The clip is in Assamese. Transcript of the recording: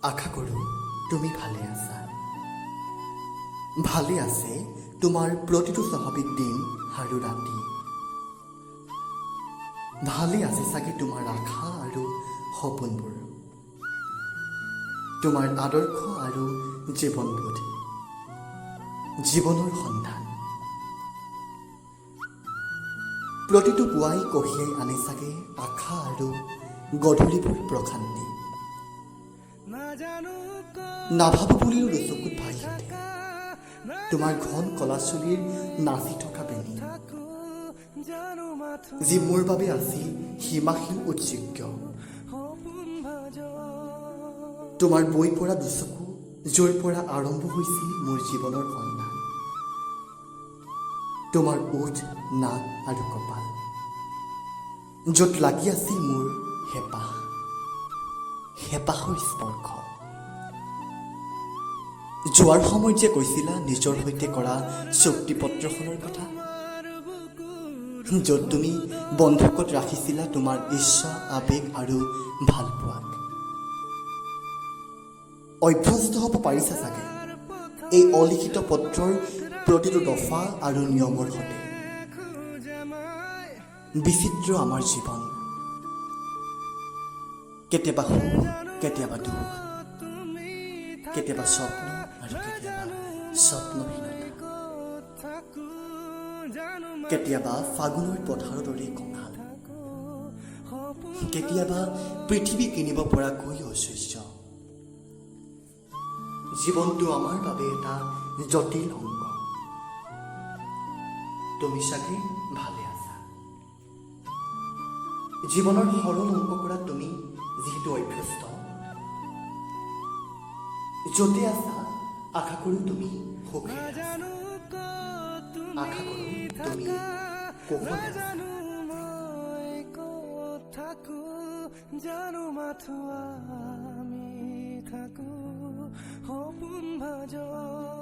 আশা কৰোঁ তুমি ভালে আছা, ভালে আছে তোমাৰ প্ৰতিটো স্বাভাৱিক দিন আৰু ৰাতি। ভালে আছে চাগে তোমাৰ আশা আৰু সপোনবোৰ, তোমাৰ আদৰ্শ আৰু জীৱনবোধ, জীৱনৰ সন্ধান। প্ৰতিটো পুৱাই কঢ়িয়াই আনে চাগে আশা আৰু গধূলিবোৰ প্ৰশান্তি। নাভাবো বুলিও দুচকুত ভাহি উঠে তোমাৰ ঘন কলা চুলিৰ নাচি থকা বেণী, যি মোৰ বাবে আছিল সীমাহীন উৎসুক্য। তোমাৰ বৈ পৰা দুচকু, য'ৰ পৰা আৰম্ভ হৈছিল মোৰ জীৱনৰ সন্ধান। তোমাৰ ওঁঠ, নাক আৰু কপাল, য'ত লাগি আছিল মোৰ হেঁপাহ, হেঁপাহৰ স্পৰ্শ। যোৱাৰ সময়ত যে কৈছিলা নিজৰ সৈতে কৰা চুক্তিপত্ৰখনৰ কথা, য'ত তুমি বন্ধকত ৰাখিছিলা তোমাৰ ইচ্ছা, আৱেগ আৰু ভালপোৱাক। অভ্যস্ত হ'ব পাৰিছা চাগে এই অলিখিত পত্ৰৰ প্ৰতিটো দফা আৰু নিয়মৰ সৈতে। বিচিত্ৰ আমাৰ জীৱন, কেতিয়াবা সুখ, কেতিয়াবা দুখ, কেতিয়াবা স্বপ্ন আৰু কেতিয়াবা স্বপ্নহীনতা, কেতিয়াবা ফাগুনৰ পথাৰৰ দৰে কঙাল, কেতিয়াবা পৃথিৱী কিনিব পৰাকৈ ঐশ্বৰ্য। জীৱনটো আমাৰ বাবে এটা জটিল অংক। তুমি চাগে ভালে আছা। জীৱনৰ সৰল অংক কৰাত তুমি যিহেতু অভ্যস্ত, য'তে আছা আশা কৰোঁ তুমি সুখেৰে আছা। আশা কৰোঁ তুমি কুশলে আছা। থাকো জানো মাথো আমি থাকো সপোন ভাজত।